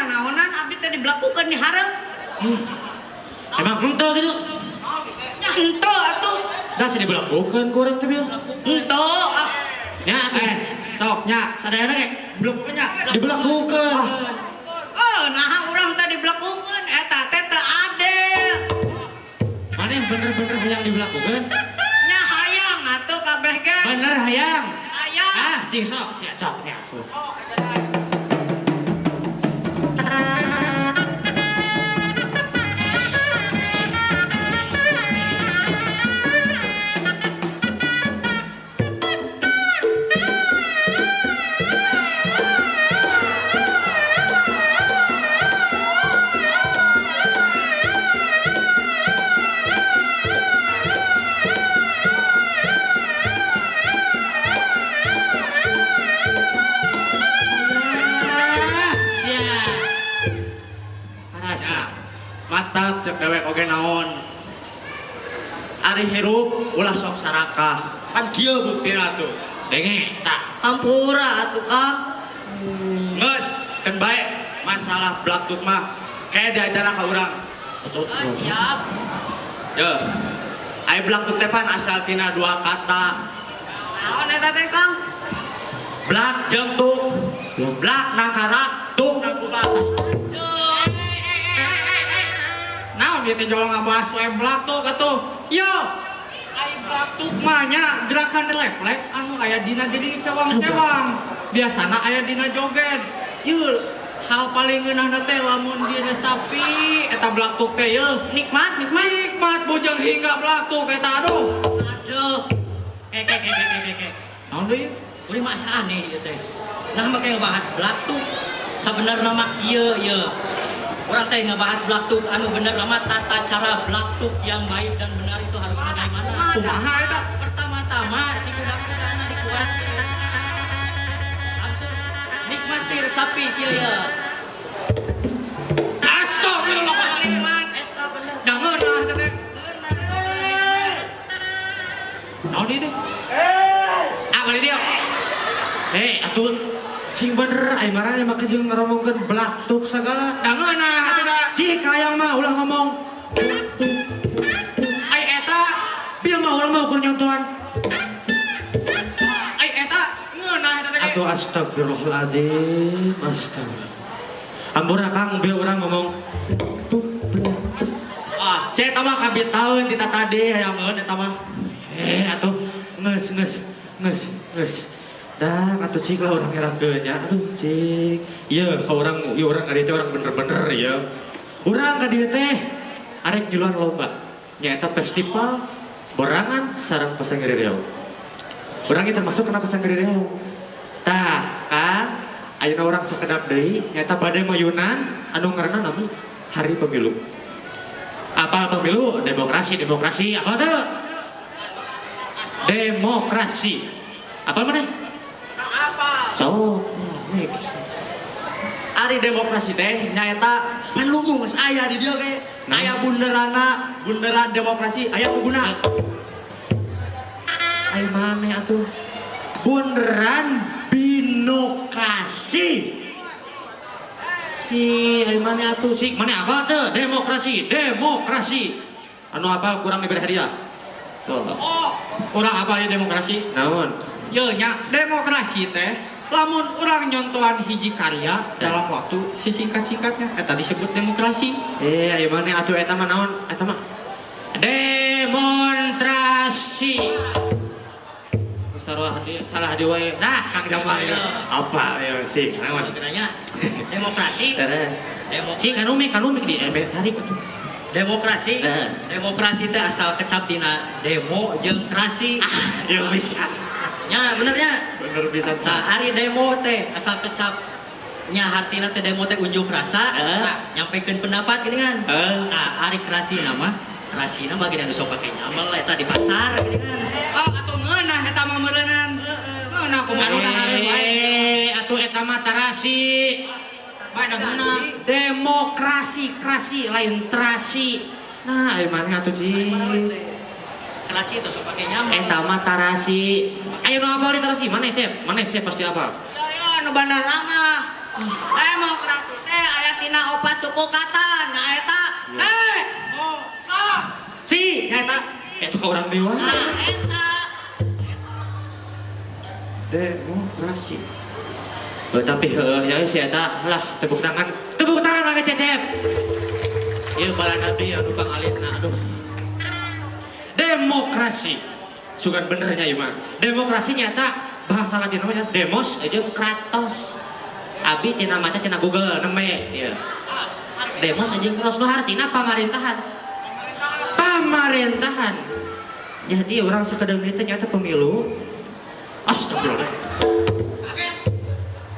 nanaonan abdi teh dibelakukeun di hareup. Emang henteu gitu? Nya henteu atuh. Da si dibelakukeun ku urang teh bil. Henteu. Nya atuh. Sok nya sadayana ge belakukeun nya. Dibelakukeun. Oh, naha urang teh dibelakukeun eta teh teu adil. Maneh bener-bener hayang dibelakukeun? Nya hayang atuh kabeh ge. Bener hayang. Hayang. Ah, cing sok sia sok nya. Sok eta. Mantap cek dewek oge naon. Ari hirup ulah sok sarakah. Kan kieu buktina tuh. Denge tah. Hampura atuh Kang. Geus, keun bae masalah blaktuk mah kayak diajarna ka urang. Oh, siap. Yo. Ai blaktuk teh pan asal tina dua kata. Naon eta teh Kang? Blak jeung tuk. Blak nangkarak, tuk nangkubak. Naon ieu teh jol ngabahas we blaktuk atuh. Yo, ai blaktuk mah nya gerakan refleks anu aya dina diri sewang-sewang. Biasana aya dina joget. Ieu hal paling ngeunahna teh lamun diresapi eta blaktuk teh yeuh. Nikmat, nikmat. Nikmat bujeng hingga blaktuk eta aduh. Aduh. Ke. Naon deui? Kuring mah asa aneh ieu teh. Nah make ngebahas blaktuk. Sabenerna mah ieu ieu. Orang teh ngebahas blaktuk anu bener nama tata cara blaktuk yang baik dan benar itu harus bagaimana? Kumaha eta? Pertama-tama si kuda-kudana dikuatkeun. Langsung nikmati resapi kieu ya. Astagfirullahaladzim. Eta bener. Da ngeunah eta teh. Naon ieu teh? Ah, balik dia. Atuh cing bener ai marane make jeung ngaromongkeun blaktuk sagala. Da ngeunah atuh da. Cik hayang mah ulah ngomong. Ai eta bieu mah urang mah ukur nyontohan. Ai eta ngeunah eta teh. Atuh astagfirullahaladzim, astagfirullah. Ampura Kang bieu urang ngomong. Ah, cek eta mah kabit taun tita tadi hayang ngeun eta mah. Atuh geus geus geus. Dah, atuh cik lah urang ngerakeun nya. Aduh, cik. Ieu ka urang, ieu urang ka dieu teh urang bener-bener ieu. Urang ka dieu teh arek ngiluan lomba. Nyaeta festival borangan sareng Pesanggiri Riau. Urang ieu termasuk kana Pesanggiri Riau. Tah, Kang, ayeuna urang sakedap deui nyaeta bade mayunan anu ngaranna nami Hari Pemilu. Apa pemilu? Demokrasi, demokrasi. Apa teh? Demokrasi. Apa mana? So, ari demokrasi teh nyaeta pan lumu geus aya di dieu ge. Aya bunderana, bunderan demokrasi, aya kuguna. Ai maneh atuh? Bunderan binokasi. Si ai maneh atuh sih? Maneh apa teh? Demokrasi, demokrasi. Anu apa kurang diberi hadiah? Oh, urang apa di demokrasi? Naon? Ye nya demokrasi teh lamun urang nyontohan hiji karya dalam waktu sesingkat-singkatnya eta disebut demokrasi. Ai maneh atuh eta mah naon? Eta mah demonstrasi. Salah di salah di wae. Nah, Kang Jamal ya. Apa ya sih? Naon? Nanya demokrasi. Demokrasi kanumi kanumi di tarik atuh. Demokrasi. Demokrasi teh asal kecap dina demo jeung krasi. Ya bisa. Ya benernya. Bener bisa. Sa ari demo teh asal kecap nya hartina teh demo teh unjuk rasa, nyampekeun pendapat gini kan. Nah, ari krasi nama, krasina mah gini anu sok pake nyamel eta di pasar gini kan. Oh, atuh ngeunah eta mah meureunnan. Ngeunah kumaha nu hareup wae. Atuh eta mah tarasi. Bae da ngeunah. Demokrasi krasi lain terasi. Nah, ari maneh atuh cing. Krasi itu sok pake nyamel. Eta mah tarasi. Ayo nu apal di tarasi? Maneh Cep? Maneh Cep pasti apal. Ya, nu bandar mah. Demokrasi teh aya tina opat suku kata nyaeta D O K C nyaeta eta ka urang dewa. Nah eta demokrasi. Tapi heuh ya si eta lah tepuk tangan mangga Cecep. Ieu bala nabi anu pangalitna aduh. Demokrasi. Sugan benernya ieu mah. Demokrasi nyata bahasa Latin namanya demos jeung kratos. Abi tina maca tina Google neme ieu. Demos jeung kratos nu hartina pamarintahan. Pamarintahan. Jadi orang sakedeung dieu teh nyata pemilu. Astagfirullah.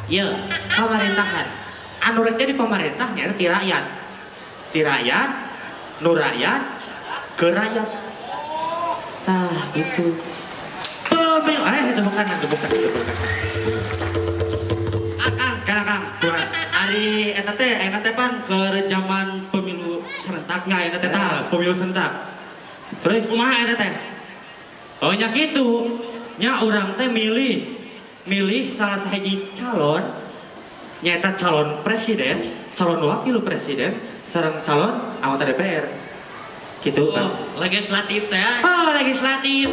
Ieu pamarintahan. Anu rek jadi pamarintah nyaeta ti rakyat. Ti rakyat, nu rakyat, ke rakyat. Tah gitu. Pemilu, itu bukan. Akang, ari eta teh ayeuna teh pan keur zaman pemilu serentak nya eta teh tah, pemilu serentak. Terus kumaha eta teh? Oh nya kitu. Nya urang teh milih salah sahiji calon nyaeta calon presiden, calon wakil presiden, sareng calon anggota DPR. Gitu kan. Oh, legislatif teh. Oh, legislatif.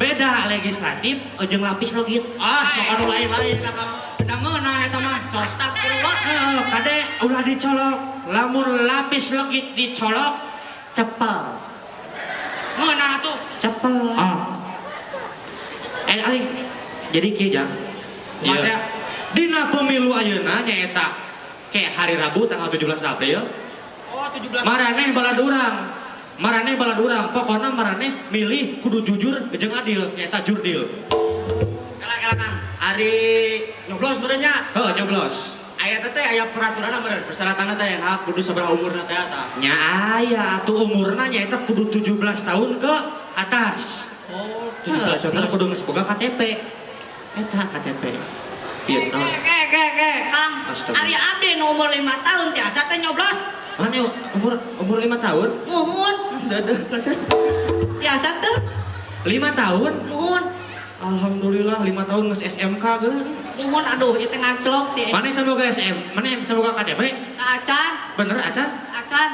Beda legislatif jeung lapis legit. Ah, sok anu lain-lain lah kalau dangeuna eta mah. Astagfirullah. Heeh, kade ulah dicolok. Lamun lapis legit dicolok cepel. Ngeunah atuh. Cepel. Ah. Ali. Jadi kieu jang. Iya. Dina pemilu ayeuna nyaeta ke hari Rabu tanggal 17 April. Oh, 17. Maraneh balad urang, pokona maraneh milih kudu jujur jeung adil, nyaeta jurdil. Kela Kang, ari nyoblos meureun nya. Heuh, nyoblos. Aya teh aya peraturanna meureun, persyaratanna teh hak kudu sabaraha umurna teh eta. Nya aya atuh umurna nyaeta kudu 17 tahun ke atas. Oh, 17 tahun kudu geus boga KTP. Eta KTP. Ieu naon? Ke Kang. Ari abdi nu umur 5 tahun tiasa teh nyoblos. Mana umur 5 tahun? Muhun. Dadah kasih. Tiasa teu? 5 tahun? Muhun. Alhamdulillah 5 tahun geus SMK geus. Muhun aduh ieu teh ngaclok ti. Mana can boga SM? Mana can boga KTP? Acan. Bener acan? Acan.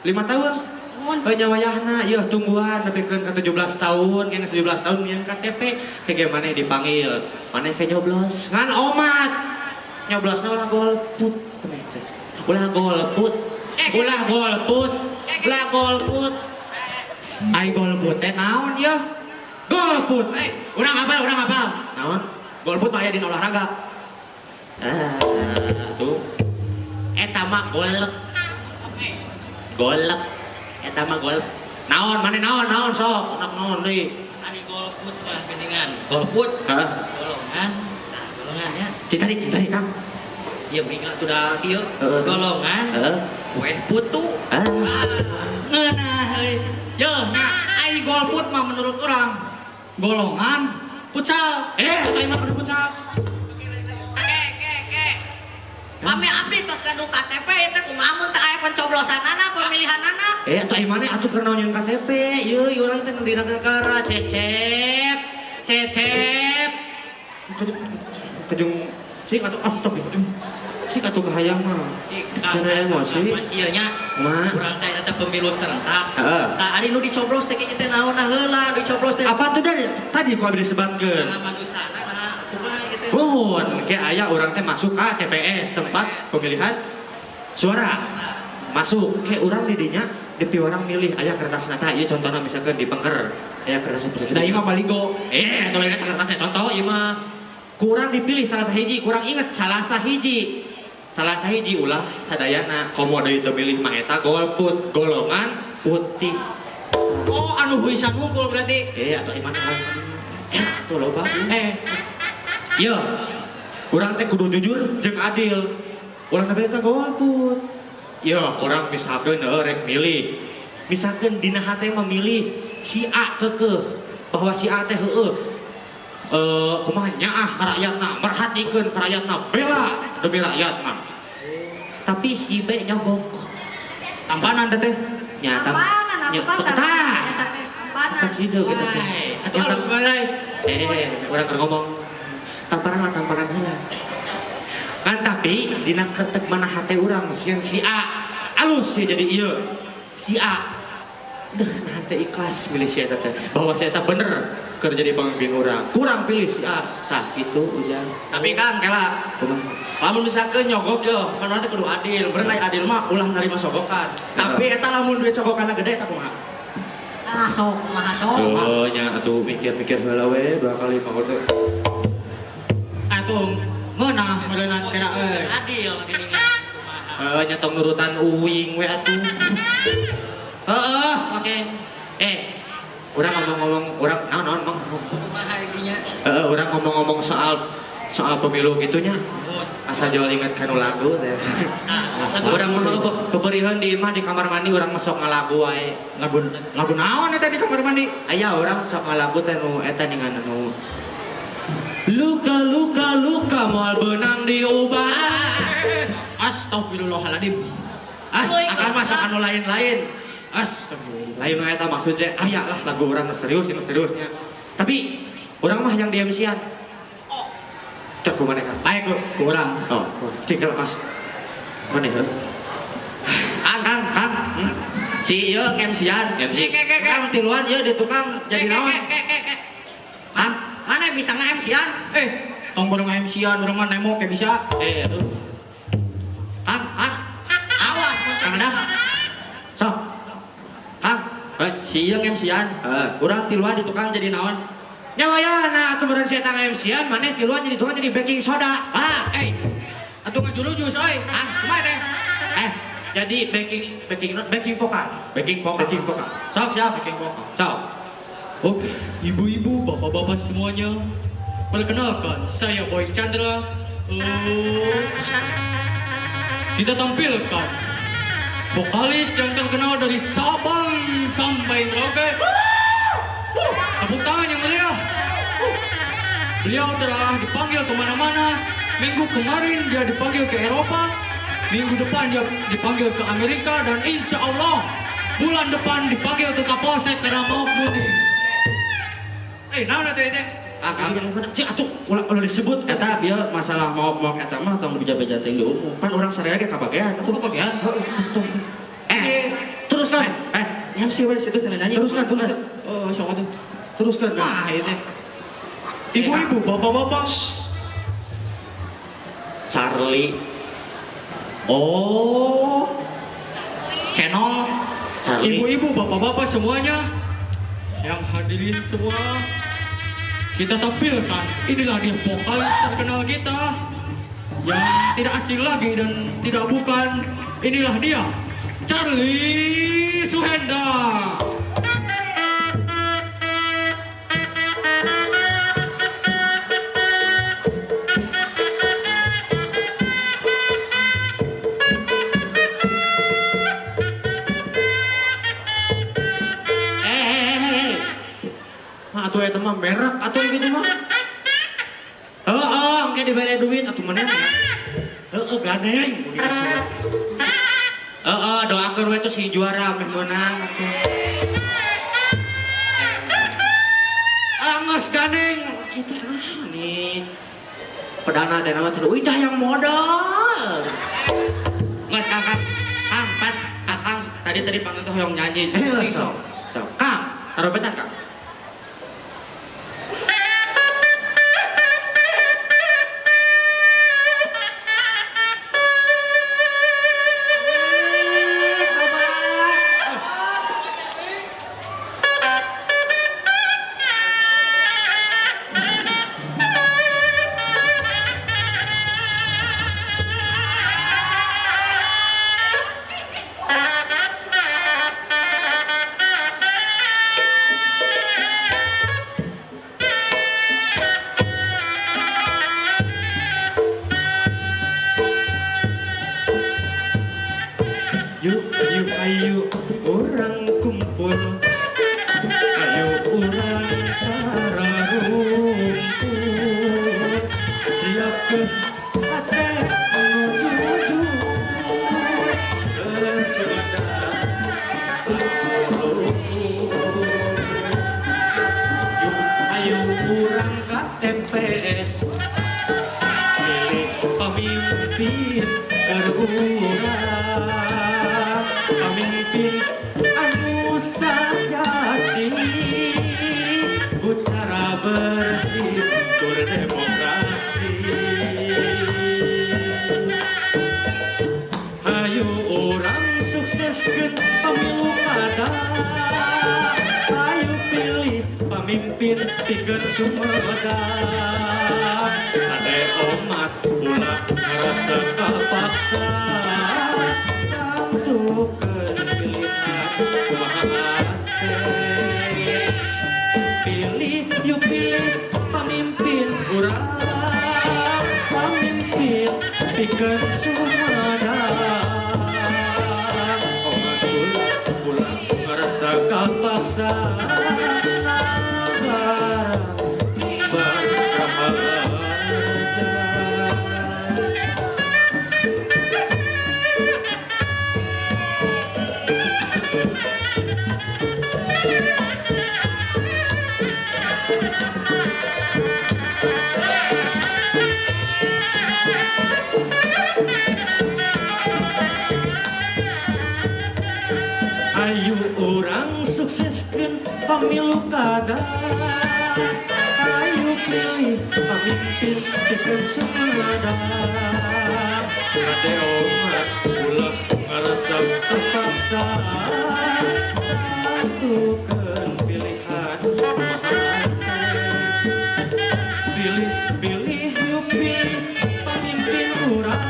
5 tahun? Muhun. Heuh nya wayahna ieu tungguan nepikeun ka 17 tahun, geus 17 tahun yang KTP ke maneh dipanggil. Maneh ke nyoblos. Ngan omat. Nyoblosna ulah golput. Ulah golput. Ulah golput. Ulah golput. Ai golput teh naon yeuh? Golput. Urang hafal. Naon? Golput mah aya dina olahraga. Ah, tuh. Eta mah golep. Golep. Eta mah golep. Naon mane naon sok, naon deui. Ari golput mah geuningan. Golput. Heeh. Golongan. Nah, golongan ya. Ditarik Kang. Ieu mingga tuh da kieu. Golongan. Heeh. Kue putu. Ah. Ngeunah euy. Yeuh, nya ai golput mah menurut urang golongan futsal. Eta mah kudu futsal. Ke. Kami abdi tos gaduh KTP ieu teh kumaha mun teu aya pencoblosanana pemilihanana. Atuh ai maneh atuh keur naon KTP. Ieu urang teh dina negara Cecep. Cecep. Kejung sik atuh astagfirullah. Sik atuh kahayang mah. Karena emosi. Ieu nya mah urang teh eta pemilu serentak. Heeh. Tah ari nu dicoblos teh kieu teh naonna heula dicoblos teh. Apa tuh dari tadi ku abdi disebatkeun? Nah manusana nah kumaha ieu teh. Mun ke aya urang teh masuk ka TPS tempat pemilihan suara. Masuk ke urang di dinya dipiwarang milih aya kertasna tah ieu contohna misalkan di Pengker aya kertas seperti Da ieu mah baligo. Atuh lain eta kertasna contoh ieu mah. Kurang dipilih salah sahiji, kurang inget salah sahiji. Salah sahiji ulah sadayana komo deui teu milih mah eta golput, golongan putih. Oh, anu huisan unggul berarti. Atuh iman atuh loba. Ieu urang teh kudu jujur jeung adil. Ulah kabeh eta golput. Ieu urang misalkeun rek milih. Misalkeun dina hate memilih si A keukeuh bahwa si A teh heueuh. Kumaha nyaah ka rakyatna, merhatikeun ka rakyatna, bela demi rakyatna. Tapi si B nyogok. Tampanan teh. Nya tampanan atuh Kang. Tah. Tampanan. Sido gitu teh. Atuh urang keur ngomong. Tamparan mah tamparan heula. Kan tapi dina kertek mana hate urang maksudnya si A alus ya jadi ieu. Si A. Deh nah teh ikhlas milih si eta teh. Bahwa si eta bener keur jadi pemimpin urang. Kurang pilih si A. Tah kitu ujang. Tapi Kang kela lamun misalkeun nyogok yo, kan urang teh kudu adil. Bener aya adil mah ulah narima sogokan. Tapi eta lamun duit sogokanna gede eta kumaha? Ah sok kumaha sok. Oh nya atuh mikir-mikir heula we 2 kali mah teh. Atuh ngeunah meureunnan kira euy. Adil geuningan kumaha. Heeh nya tong nurutan uing we atuh. Heeh, oke. Urang ngomong-ngomong urang naon Bang. Kumaha dinya? Heeh, urang ngomong-ngomong soal pemilu gitunya. Asa jauh inget kanu lagu teh. Nah, urang mun beberiheun di imah di kamar mandi urang mah sok ngalagu wae. Lagu naon eta di kamar mandi? Aya urang sok ngalagu teh nu eta ningan nu luka luka luka moal beunang diubah. Astagfirullahaladzim. As akal mah sok anu lain-lain. Astagfirullah. Lain nu eta maksudnya aya lah lagu urang serius ini seriusnya. Tapi urang mah yang di MC-an. Oh. Cek ku maneh kan. Baik ku urang. Oh, cik lepas. Maneh heuh. Kang, Kang. Si ieu MC-an. MC. Kang tiluan ieu di tukang jadi naon? Hah? Mana bisa nge-MC-an? Tong bareng nge-MC-an urang mah nemo kayak bisa. Aduh. Kang, Kang. Awas Kang Adam. Sok. Kang, si ieu nge-MC-an. Urang tiluan di tukang jadi naon? Nyawayana atuh meureun si eta nge-MC-an maneh tiluan jadi tukang jadi baking soda. Ah, atuh ngajurujus euy. Ah, kumaha teh? Jadi baking vokal. Baking vokal. Baking vokal. Sok siap. Baking vokal. Sok. Oke, ibu-ibu, bapak-bapak semuanya, perkenalkan saya Boy Chandra. Kita tampilkan vokalis yang terkenal dari Sabang sampai Merauke. Tepuk tangan yang meriah. Beliau telah dipanggil kemana-mana. Minggu kemarin dia dipanggil ke Eropa, minggu depan dia dipanggil ke Amerika, dan insya Allah bulan depan dipanggil ke Kapolsek karena mau mudik. Naon atuh teh? Kang, cik atuh ulah disebut eta bieu masalah maok-maok eta mah tong beja-beja teh di umum. Pan urang saraya ge kabagean. Atuh kabagean. Heeh, teruskan. MC we situ cenah nyanyi. Teruskan, teruskan. Oh, sok atuh. Teruskan. Wah, ieu teh. Ibu-ibu, bapak-bapak. Charlie. Oh. Channel. Charlie. Ibu-ibu, bapak-bapak semuanya yang hadirin semua, kita tampilkan. Inilah dia vokalis terkenal kita yang tidak asing lagi dan tidak bukan. Inilah dia, Charlie Suhenda. Atuh eta mah merek atuh gitu mah. Heeh, engke dibere duit atuh maneh. Heeh, gandeng. Heeh, doakeun we tuh si juara meh meunang atuh. Ah, geus gandeng. Itu nah nih. Pedana teh nama teh uih yang modal. Geus Kang, Kang, pan, Kang, tadi panggil tuh hoyong nyanyi. Sok. Sok. Kang, taruh betan Kang. pamimpin keur urang, pamimpin anu sajati, ku cara bersih tur demokrasi. Ayo urang sukseskeun pemilu kada, ayo pilih pamimpin pikeun Sumedang. Ade omat ulah ngarasa kapaksa, tentukeun pilihan kumaha hate. Pilih yuk pilih pamimpin urang, pamimpin pikeun Sumedang. Omat ulah ngarasa kapaksa, ayo urang sukseskeun pemilu kada, ayo pilih pamimpin pikeun Sumedang. Kade omat ulah ngarasa terpaksa, tentukeun pilihan kumaha hate. Pilih pilih yuk pilih pamimpin urang,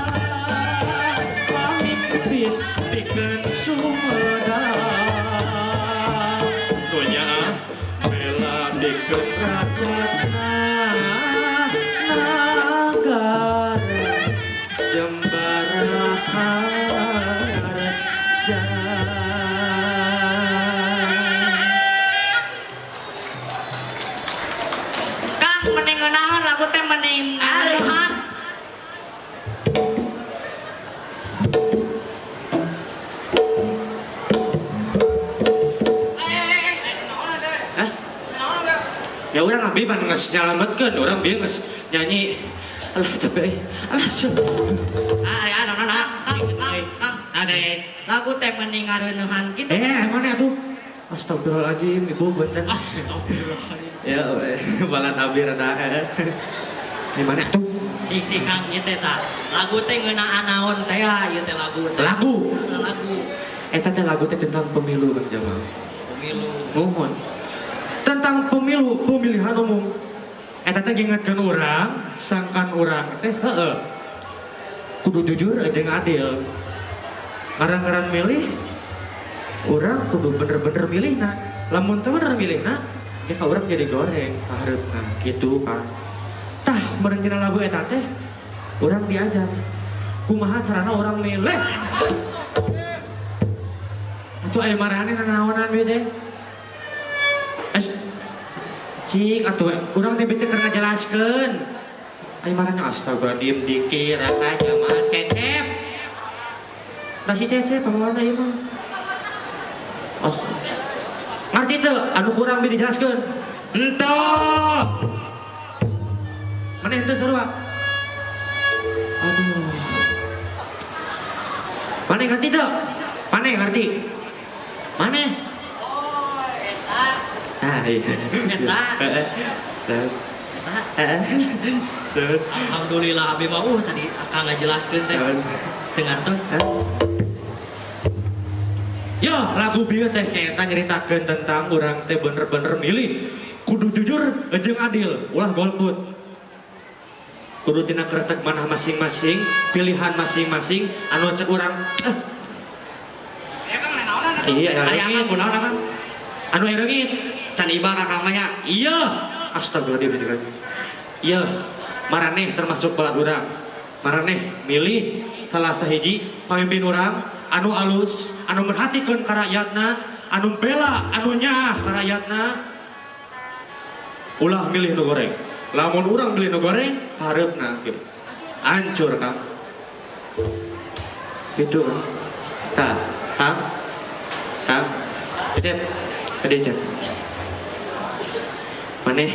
pamimpin pikeun Sumedang. Sonya bela pikeun rakyatna, nagara Jembara Harja. Kang mending ngeunaheun lagu teh mending ngeunaheun. Hah? Ya urang abi pan geus nyalametkeun, urang bieu geus nyanyi. Alah capek, alah capek. Ah, ya, no, no, no. Kang, Kang, Kang. Ade. Lagu teh mending ngareunahan kitu. Mana atuh? Astagfirullahaladzim, ibu benten. Astagfirullahaladzim. Ya, balan abi rada. Di mana tuh? Cik Kang ieu teh tah. Lagu teh ngeunaan naon teh ieu teh lagu teh. Lagu. Lagu. Eta teh lagu teh tentang pemilu Kang Jamal. Pemilu. Nuhun. Tentang pemilu, pemilihan umum. Eta teh ngingetkeun urang, sangkan urang teh heueuh. Kudu jujur jeung adil. Ngaran-ngaran milih urang kudu bener-bener milihna. Lamun teu bener milihna, ya ka urang jadi goreng kahareupna kitu kan. Tah meureun dina lagu eta teh urang diajar kumaha carana urang milih. Atuh aya marane nanaonan ieu teh. Cik atuh urang teh bete keur ngajelaskeun. Aya marane astagfirullah diem dikir raka jamaah cecep. Da si cecep pamawana ieu mah. Os. Ngarti teu anu kurang bi dijelaskeun? Henteu. Maneh henteu sarua. Aduh. Maneh ngerti teu? Maneh ngerti? Maneh? Oh, eta. Ah, iya. Eta. Heeh. Heeh. Alhamdulillah abi mah tadi akang ngajelaskeun teh. Teu ngartos. Yo, lagu bieu teh nyaeta nyeritakeun tentang urang teh bener-bener milih kudu jujur jeung adil, ulah golput. Kudu tina kretek manah masing-masing, pilihan masing-masing anu cek urang. Ya Kang naonan atuh. Iya, Ari akang kunaon akang? Anu reungit. Can iba kakang mah nya. Iya. Astagfirullahaladzim. Iya, maraneh termasuk balad urang. Maraneh milih salah sahiji pamimpin urang anu alus, anu merhatikeun ka rakyatna, anu bela, anu nyaah ka rakyatna. Ulah milih nu goreng. Lamun urang milih nu goreng, hareupna kieu. Hancur Kang. Gitu kan. Tah, Kang. Kang. Cecep. Tadi Cecep. Maneh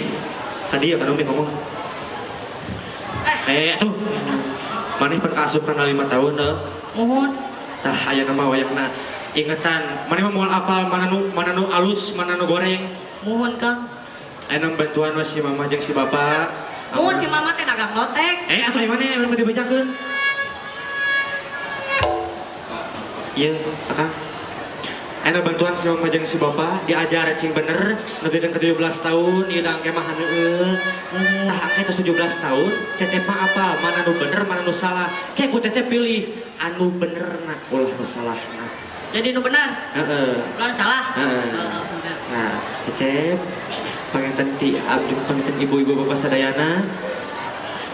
tadi ya kan Umi ngomong. Tuh. Maneh pan kaasup kana 5 tahun heuh. Muhun. Tah aya nama wayahna ingetan maneh mah moal apal mana nu alus mana nu goreng. Muhun Kang. Aya bantuan we si mama jeung si bapak. Muhun si mama teh dagang lotek. Atuh ai maneh urang dibejakeun. Ieu Akang. Aya bantuan si mama jeung si bapak diajar cing bener nepikeun ka 17 tahun ieu da engke mah haneueul. Tah engke tos 17 tahun Cecep mah apal mana nu bener mana nu salah. Ke ku Cecep pilih anu benerna ulah nu salahna. Jadi nu bener? Heeh. Ulah nu salah? Heeh. Nah, Cecep panginten ti abdi panginten ibu-ibu bapak sadayana.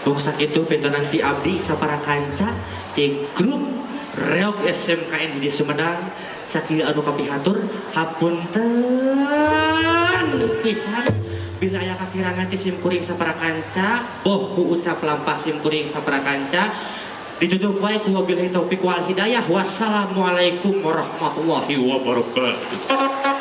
Bung sakitu pintonan ti abdi sapara kanca ti grup Reog SMKN di Sumedang sakieu anu kapihatur hapunten pisan bila aya kakirangan ti simkuring sapara kanca boh ku ucap lampah simkuring sapara kanca ditutup wae ku wabillahi taufik wal hidayah. Wassalamualaikum warahmatullahi wabarakatuh.